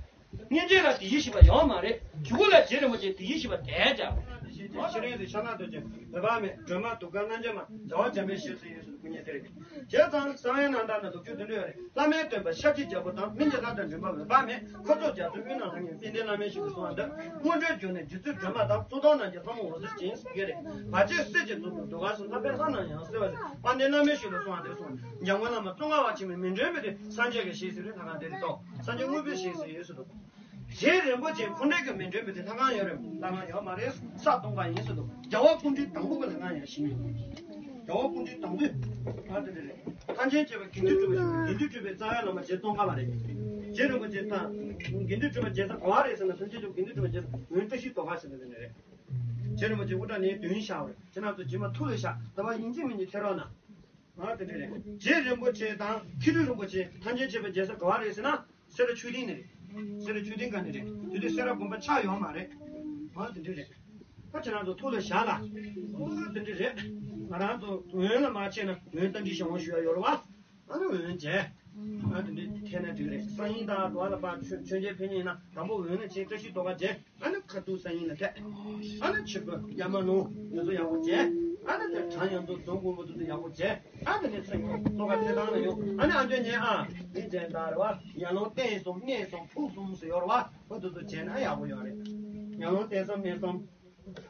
སྔོན་ཆད་ལ་བདེ་གཤེགས་བཞི་པ་ཡོད་མ་རེད། གཞུག་གུ་ལ་རྗེ་རིན་པོ་ཆེ་བདེ་གཤེགས་བཞི་པ་དེ་ཀྱང་། ཤེས་རིག་ཏུ་ཕྱག་ན་རྡོ་རྗེ་འོད་དཔག་མེད། སྒྲོལ་མ་གདུགས་དཀར་རྣམ་འབྱེད་མ། རྒྱལ་བ་འཇམ་དཔལ་ཞལ་གཟིགས་འོད་ཟེར་དུས་སྐུ་ཉིད་དེ་རེད། བྱས་ཙང་གསང་བའི་རྣམ་ཐར་ན་ལོ་རྒྱུས་དེ་འདྲ་ཡོད་རེད། བླ་མའི་སྟོན་པ་ཤཱཀྱའི་རྒྱལ་པོ་དང་། སྨན་གྱི་ལྷ་དང་མགྲིན་པ་འོད་དཔག་མེད། འཁོར་ཚོགས་རྒྱ་མཚོའི་དབུས་ན་ལྷང་ངེར་དཔལ་ལྡན་བླ་མའི་ཞབས་ལ་གསོལ་བ་འདེབས། སྔོན་འགྲོའི་འབྱུང་གནས་རྗེ་བཙུན་སྒྲོལ་མ་དང་། གཙུག་ཏོར་རྣམས་ཀྱི་ལྷ་མོ་འོད་ཟེར་ཅན་ཟེར་གྱི་རེད། བར་ཆད་སེལ་གྱི་གཙུག་ཏོར་གདུགས་དཀར་གསུམ། ལྷག་པའི་ལྷ་རྣམས་ཡང་གསལ་བར་བྱེད། དཔལ་ལྡན་བླ་མའི་ཞབས་ལ་གསོལ་བ་འདེབས་གསུངས། འཇམ་མགོན་བླ་མ་ཙོང་ཁ་པ་ཆེན་པོའི་མཎྜལ་འབུལ་དུས་སངས་རྒྱས་ཀྱི་ཞལ་གཟིགས་རེད། ལྷ་ཁང་དེ་རེད་དོ། སངས་རྒྱས་དངོས་པོའི་ཞལ་གཟིགས་ཡོད་ཟེར་དོ། རྗེ་རིན་པོ་ཆེ་ཁོང་རང་གི་མཎྜལ་འབུལ་དུས་ལྷ་ཁང་ཡོད་རེད། ལྷ་ཁང་ཡོད་མ་རེད། ས་སྟོང་པ་ཡིན་ཟེར་དོ། རྒྱལ་བ་སྐུ་ཕྲེང་དང་པོ་གི་ལྷ་ཁང་ཡང་བཞེངས་ཡོད། རྒྱལ་བ་སྐུ་ཕྲེང་དང་པོས་ང་དེ་འདྲ་རེད། ཐམས་ཅད་མཁྱེན་པ་དགེ་འདུན་གྲུབ་པ་ཞིག་དགེ་འདུན་གྲུབ་པའི་རྩ་བའི་བླ་མ་རྗེ་ཙོང་ཁ་པ་རེད། རྗེ་རིན་པོ་ཆེ་དང་དགེ་འདུན་གྲུབ་པ་མཇལ་ས་ག་བ་རེད་ཟེར་ན། ཐམས་ཅད་མཁྱེན་པ་དགེ་འདུན་གྲུབ་པ་མཇལ་ས་འོན་བཀྲ་ཤིས་རྡོ་ཁ་ཟེར་ན་དེ་འདྲ་རེད། རྗེ་རིན་པོ་ཆེ་དབུ་སྐྲ་ནས་བདུན་བཞག་པ་རེད། ཁྱེད་རང་ཚོ་རྗེས་མ་ཐུགས་ལ་བཞག་ད་བར་ཡིན་གཅིག་མིན་གཅིག་ཐེ་རོགས་གནང་། ང་དེ་འདྲ་རེད། རྗེ་རིན་པོ་ཆེ་དང་མཁས་གྲུབ་རིན་པོ་ཆེ་ཐམས་ཅད་མཁྱེན་པ་མཇལ་ས་ག་བ་རེད་ཟེར་ན། སེ་ར་ཆོས་སྡིངས་ནས་རེད། སེ་ར་ཆོས་སྡིངས་སྒང་ནས་རེད། དེ་དུས་སེ་ར་དགོན་པ་ཆགས་ཡོད་མ་རེད། ང་དེ་འདྲ་རེད། ད་ཁྱེད་རང་ཚོ་ཐུགས་ལ་བཞག་ལ། ང་དེ་འདྲ་རེད། ང་རང་ཚོ་འོན་ལ་མ་ཆེ་ན་འོན་རྟ་མགྲིན་ཞལ་དབང་ཞུ་ཡ་ཡོད་རེད་བ། ཨ་ནི་འོན་བྱས། ཨ་དེ་འདྲ་ཐེན་ན་འགྲིག་རེད། སང་ཉིན་དང་དུ་བ་ལ་པ་མཆོད་མཆོད་མཇལ་ཕེབས་ཉིན་ན་དང་པོ་འོན་ལ་ཆེ་བཀྲ་ཤིས་རྡོ་ཁ་བྱས། ཨ་ནི་ཁ་ཐུག་སང་ཉིན་ལ་ཐད། ཨ་ནི་ཕྱི་པོ་ཡ་མ་ནུ་དེ་ཚོ་ཡག་པོ་བྱས། ཨ་ནི་དེ་གྲང་ཡང་ཚོ་རྫོང་དགོན་པོ་དེ་ཚོ་ཡག་པོ་བྱས། ཨ་ནི་དེ་ཚོ་ཡོང་ལོ་ག་ཚེ་ཐང་ལ་ཡོང་། ཨ་ནི་ཨ་འཇོན་ཉན་ཨ་ནི་བྱས་ད་རེད་བ། ཡར་ལུང་བསྟན་གསུམ་གནས་གསུམ་ཕུག་གསུམ་ཟེར་ཡོད་རེད་བ། ཨོ་དེ་ཚོ་བྱས་ན་ཡག་པོ་ཡོད་རེད། ཡར་ལུང་བསྟན་གསུམ་གནས་གསུམ།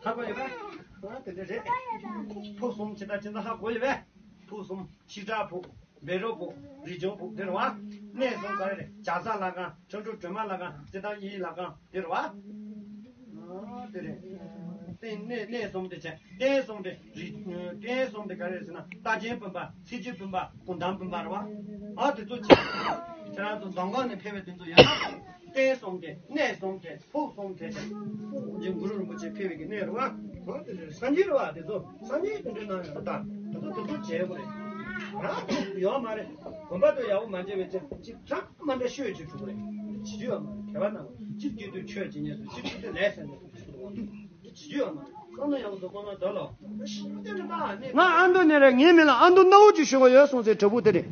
ཧ་གོ་ཡོད་པས། ཨ་དེ་འདྲ་རེད། ཕུག་གསུམ་ཇི་ལྟར་ཇི་ལྟར་ཧ་གོ་ཡོད་པས། ཕུག་གསུམ་ཤེལ་བྲག་ཕུག་བཻ་རོ་ཕུག་རི་ལྗོངས་ཕུག་དེ་རེད་བ། གནས་གསུམ་ག་རེ་རེད། བྱ་བཟའ་ལྷ་ཁང་། ཁྲ་འབྲུག་སྒྲོལ་མ་ལྷ་ཁང་། རྩེ་ཐང་གཡུ་ཡི་ལྷ་ཁང་དེ་རེད་བ། ཨ་དེ་རེད། རྟེན་གནས་གནས་གསུམ་དེ་བྱས། རྟེན་གསུམ་དེ་རི། རྟེན་གསུམ་དེ་ག་རེ་རེད་ཟེར་ན། རྟ་རྒྱན་བུམ་པ། ཚེ་ཆུ་བུམ་པ། གུང་ཐང་བུམ་པ་རེད་བ། ཨ་དེ་ཚོ་བྱས། ཁྱེད་རང་ཚོ་མདོ་ཁམས་ནས་ཕེབས་པའི་དེ་ཚོ་ཡང་རྟེན་གསུམ་དེ་གནས་གསུམ་དེ་ཕུག་གསུམ་དེ་བྱས། རྗེ་གུ་རུ་རིན་པོ་ཆེ་ཕེབས་པའི་གི་གནས་རེད་བ། ཨ་དེ་རེད། སངས་རྒྱས་རེད་བ། དེ་ཚོ་སངས་རྒྱས་དེ་འདྲའི་ནང་ཡོད་རེད་ད། དེ་ཚོ་དེ་ཚོ་བྱས་དགོས་རེད། ཨ་ཡོད་མ་རེད། དགོན་པ་དེ་ཡག་པོ་མ་བྱས་པའི་ཚེ་ཅིག་ཁྲག་མ་འདྲ་ཤོད་ཅིག་འགྲོ་གི་རེད། ཅི་ཅི་ཡོད་མ་རེད། དད་པ་གནང་། ཅི་སྐྱིད་སྡུག་ཆོས་ཅི་ཉན་སོང་། ཅི་སྐྱིད་སྡུག་ལས་ཟེར་ནས་ཅི་ཅི་ཡོད་མ་རེད། ཁོང་ཚོ་ཡག་པོ་འདུག་ཁོང་ཚོ་འདུག་ལོ། ཤིན་ཏུ་ནི་ད་ནི། ང་ཨ་མདོ་ནས་རེད། ངའི་མིང་ལ་ཨ་མདོ་སྣ་བོ་ཅིག་ཞུ་གི་ཡོད་སོང་ཟེར་དྲིལ་བུ་དེ་རེད།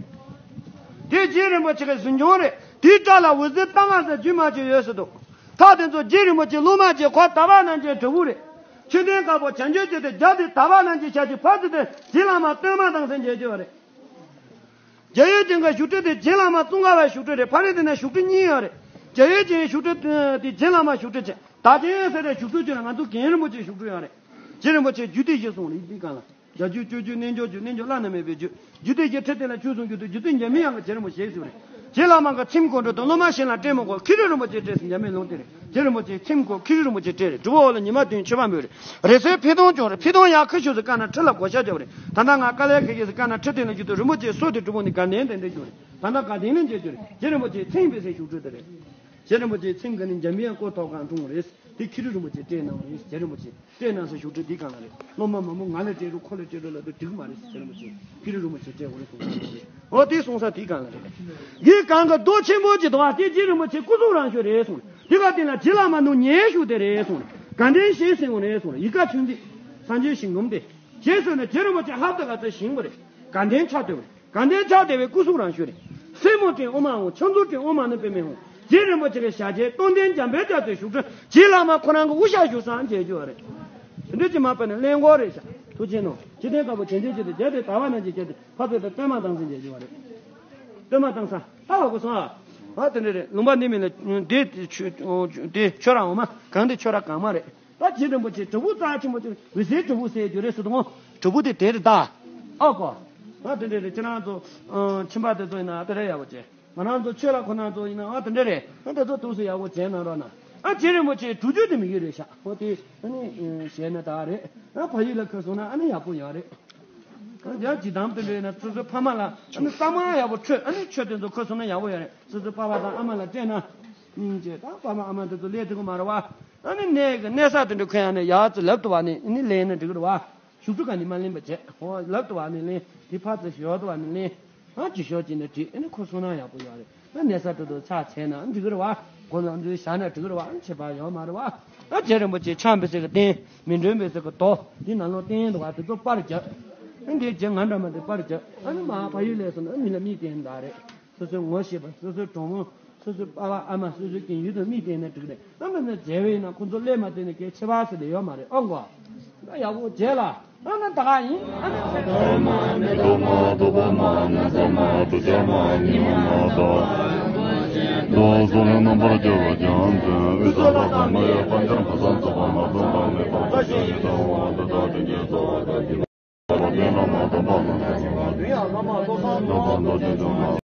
དེ་རྗེ་རིན་པོ་ཆེ་གི་གཟིམ་ཆུང་རེད། དེའི་སྐྲ་ལ་འོད་ཟེར་རྟ་རྔ་ཟེར་རྒྱུན་མ་ཆད་ཡོད་ཟེར་འདུག་ད་དེ་ཚོ་རྗེ་རིན་པོ་ཆེ་སློབ་མ་བྱས། ཁོ་དག་པ་རྣམ་རྒྱལ་དྲིལ་བུ་རེད། མཆོད་རྟེན་དཀར་པོ་བྱང་ཆུབ་ཀྱི་སྟེགས་རྒྱབ་དེ་དག་པ་རྣམ་རྒྱལ་ཞབས་ཀྱི་ཕར་ཚུར་དེ་རྗེ་བླ་མ་སྟོན་མ་དང་ཟེར་མཇལ་རྒྱུ་བ་རེད། རྒྱ་ཡོལ་ཅན་གྱི་བཞུགས་ཁྲི་དེ་རྗེ་བླ་མ་ཙོང་ཁ་པའི་བཞུགས་ཁྲི་རེད། ཕ་རི་དེ་ན་བཞུགས་ཁྲི་གཉིས་ཡོད་རེད། རྒྱ་ཡོལ་ཅན་གྱི་བཞུགས་ཁྲི་དེ་རྗེ་བླ་མ་བཞུགས་ཁྲི་བྱས། ད་ཅན་ཡོད་ས་རེད། བཞུགས་ཁྲི་བྱས་ན་ང་ཚོ་རྒན་རིན་པོ་ཆེ་བཞུགས་ཁྲི་ཡོད་རེད། རྗེ་རིན་པོ་ཆེ་རྒྱུད་སྡེ་བཞི་གསུངས་རེད། འདི་གང་ལ། བརྒྱད་ཅུ་སྤྱོད་བརྒྱུད་རྣལ་འབྱོར་བརྒྱུད། རྣལ་འབྱོར་བླ་ན་མེད་པའི་བརྒྱུད། རྒྱུད་སྡེ་བཞི་ཁྲི་དེ་ལ་ཆོས་གསུང་རྒྱུད་དུ། རྗེ་བཙུན་འཇམ་པའི་དབྱངས་ཀྱི་རྗེ་རིན་པོ་ཆེ་ཞེས་ཟེར་བ་རེད། རྗེ་བླ་མ་གི་ཚེམས་སྐོར་འགྲོ་དང་སློབ་མ་གཞན་ལ་སྤྲད་མི་དགོས། མཁས་གྲུབ་རིན་པོ་ཆེ་སྤྲད་ཟེར་འཇམ་པའི་ལུང་དེ་རེད། རྗེ་རིན་པོ་ཆེ་ཚེམས་སྐོར་མཁས་གྲུབ་རིན་པོ་ཆེ་སྤྲད་རེད། སྒྲུབ་པ་འོག་ལ་ཉི་མ་བདུན་མཆོད་པ་འབུལ་རེད། རེས་གསོལ་ཕུད་གཏོང་སྦྱོང་རེད། ཕུད་གཏོང་ཡག་ཁུ་ཤུ་ཟེར་བཀའ་ན་ཁྲི་ལ་བགོ་བཤའ་རྒྱབ་རེད། ད་ལྟ་ང་དཀའ་ལས་ཁག་ཁག་ཟེར་བཀའ་ན་ཁྲི་དེ་ལ་རྒྱུད་དུ་རིན་པོ་ཆེ་སོགས་དེ་སྒྲུབ་པོ་ནི་དགའ་ལྡན་དེ་འདྲ་རྒྱུ་རེད། ད་ལྟ་དགའ་ལྡན་ལ་མཇལ་རྒྱུ་རེད། རྗེ་རིན་པོ་ཆེ་ཚེམས་འབུལ་སའི་བཞུགས་ཁྲི་དེ་རེད། རྗེ་རིན་པོ་ཆེ་མཚན་ག་ནས་འཇམ་དབྱངས་སྐུ་ཐོག་ཁང་འཁྲུངས་རེད། དེ་ཁྱི་རི་རིན་པོ་ཆེ་སྤྲད་གནང་བ་རེད། རྗེ་རིན་པོ་ཆེ་སྤྲད་གནང་ས་བཞུགས་ཁྲི་འདི་གང་ལ་རེད། སློབ་མ་མང་པོ་ང་ལ་སྤྲད་རུང་ཁོ་ལ་སྤྲད་རུང་ལབ་དུས་འགྲིག་མ་རེད། རྗེ་རིན་པོ་ཆེ་ཁྱི་རི་རིན་པོ་ཆེ་སྤྲད་དགོས་རེད་གསུངས་པ་རེད། འོ་དེ་གསུངས་ས་དེ་གང་ལ་རེད། གི་གང་གི་རྡོ་ཆེན་པོ་ཅིག་འདུག་བ། དེ་རྗེ་རིན་པོ་ཆེ་སྐུ་གཟུགས་རང་ཤོས་རེད་གསུངས། དེ་ག་དེ་ལ་རྗེ་བླ་མ་ནུ་ཉེ་ཤོས་དེ་རེད་གསུངས། དགའ་ལྡན་ཞེས་ཟེར་བ་རེད་གསུངས། ཡི་ག་ཆུང་འདི་སངས་རྒྱས་ཞིང་སྒོམ་དེ། རྗེས་སུ་ནི་རྗེ་རིན་པོ་ཆེ་ཧབ་ཏུ་ག་ཚོད་ཞིང་པོ་རེད། དགའ་ལྡན་ཕྱག་དེ་བས། དགའ་ལྡན་ཕྱག་དེ་བས་སྐུ་གཟུགས་རང་ཤོས་རེད། སེ་མོ་ཏྲེ་ཨོ་མ་འོང་ཕྱག་མཛུབ་ཏྲེ་ཨོ་མ་ནི་པདྨེ་འོང་། རྗེ་རིན་པོ་ཆེ་གི་ཞལ་རྗེས་རྟོགས་ལྡན་འཇམ་དཔལ་རྒྱ་མཚོའི་བཞུགས་ཁྲི་རྗེ་བླ་མ་ཁོ་རང་གི་དབུ་ཞྭ་བཞུགས་སའང་མཇལ་རྒྱུ་རེད། དེ་འདྲ་ཅིག་མ་པ་ནི་གླེན་གོ་རེད་ཤག་ཐུགས་རྗེ་གནང་། ཅི་ཐེན་དཀར་པོ་བྱེད་འདོད་ཅི་ཐེ་བྱས་ཏེ་དར་བ་ནང་གི་བྱས་ཏེ་ཕ་ཚོད་དེ་སྟོན་མ་བཏང་ཟིན་མཇལ་རྒྱུ་རེད། སྟོན་མ་བཏང་ས་ད་བ་གོ་སོང་ཨ། ཨ་དེ་འདྲ་རེད། ལུང་པ་འདི་མིན་ལ་དེ་ཆོས་དེ་ཆོས་ར་འོ་མ་གང་དེ་ཆོས་ར་གང་མ་རེད། ད་རྗེ་རིན་པོ་ཆེ་གྲུ་བུ་རྩ་ཆེན་པོ་ཅིག་འོད་ཟེར་གྲུ་བུ་ཟེར་རྒྱུ་རེད་ཟེར་དུས་ངོ་། གྲུ་བུ་དེ་དེ་རེད་ད། ཨ་ཀོ། ང་དེ་འདྲ་རེད། ཁྱེད་རང་ཚོ་ཁྱིམ་པ་དེ་ཚོ་ཡིན་ན་དེ་རེད་ཡག་པོ་བྱས། ང་རང་ཚོ་ཆོས་ལ་ཁོ་ན་ཚོ་ཡིན་ན་ང་དེ་འདྲ་རེད། ང་དེ་ཚོ་ཐུགས་སུ་ཡག་པོ་བྱས་གནང་རོགས་གནང་། ཨ་རྗེ་རིན་པོ་ཆེ་གྲུ་བཅུ་དེ་མི་ཡོད་རེད་ཤག་ཁོ་དེ་ཨ་ནི་ཞེས་ན་ད་རེད། ཨ་ཕ་ཡུལ་ལ་ཁ་སོང་ན་ཨ་ནི་ཡག་པོ་ཡོད་རེད། ཡང་ཇི་དམ་དུ་འདྲེས་ན་སོ་སོའི་ཕ་མ་ལ་ཨ་ནི་གཙང་མ་ཡག་པོ་འཕྲོད། ཨ་ནི་ཆོས་དེ་ཚོ་ཁོ་སོང་ན་ཡག་པོ་ཡོད་རེད། སོ་སོའི་པ་ཕ་དང་ཨ་མ་ལ་སྤྲད་ན་སྙིང་རྗེ་དང་པ་ཕ་ཨ་མ་དེ་ཚོ་ལས་དེ་གོ་མ་རེད་བ། ཨ་ནི་གནས་ཀྱི་གནས་ས་དེ་འདྲ་ཁོ་ཡང་ནི་ཡག་ཙི་ལབ་ཏུ་བ་ནི་ཨ་ནི་ལེན་ན་འགྲིག་གི་རེད་བ། ཞུགས་ཁྲུ་ག་ནི་མ་ལེན་པ་བྱས་ཧོ་ལབ་ཏུ་བ་ནི་ལེན། དེ་ཕ་ཙི་ཞོ་ཏུ་བ་ནི་ལེན། ཨ་ཅི་ཞོ་ཅི་ནི་བྲིས་ཨ་ནི་ཁོ་སོང་ན་ཡག་པོ་ཡོད་རེད། ཨ་གནས་ས་དེ་ཚོ་ཆ་བྱས་ན་ཨ་འགྲིག་གི་རེད་བ། གོ་ལ་འདུས་བཞག་ན་འགྲིག་གི་རེད་བ། ཨ་ནི་ཁྱད་པར་ཡོད་མ་རེད་བ། ཨ་རྗེ་རིན་པོ་ཆེ་ཆང་བི་སི་གི་སྟེང་། མི་འགྲོན་པའི་ཟེར་གི་དོ། འདི་ནང་ལོགས་བསྟན་འདུག་བ། དེ་ཚོ་པར་རྒྱབ། ཨ་འདི་རྗེ་ང་འདྲ་མ་དེ་པར་རྒྱབ། ཨ་ནི་མ་ཕ་ཡུལ་ལས་སོང་ན་མི་ལ་མིག་བསྟན་འདྲ་རེད། སོ་སོའི་ངོ་ཤེས་པ་སོ་སོའི་གྲོགས་མོ་སོ་སོའི་པ་ཕ་ཨ་མ་སོ་སོའི་རྒན་ཡུལ་དུ་མིག་བསྟན་ན་འགྲིག་རེད། ཨ་མ་ནི་མཇལ་བས་ན་ཁོ་ཚོ་ལས་མ་བསྟན་ན་སྐད་ཆེ་བ་ཟེར་ལས་ཡོད་མ་རེད། ཨོ་གོ། ད་ཡག་པོ་བྱས་ལ། ཨ་ན་ད་ག་ཡིན། ཨ་ན་ད་ག་ཡིན།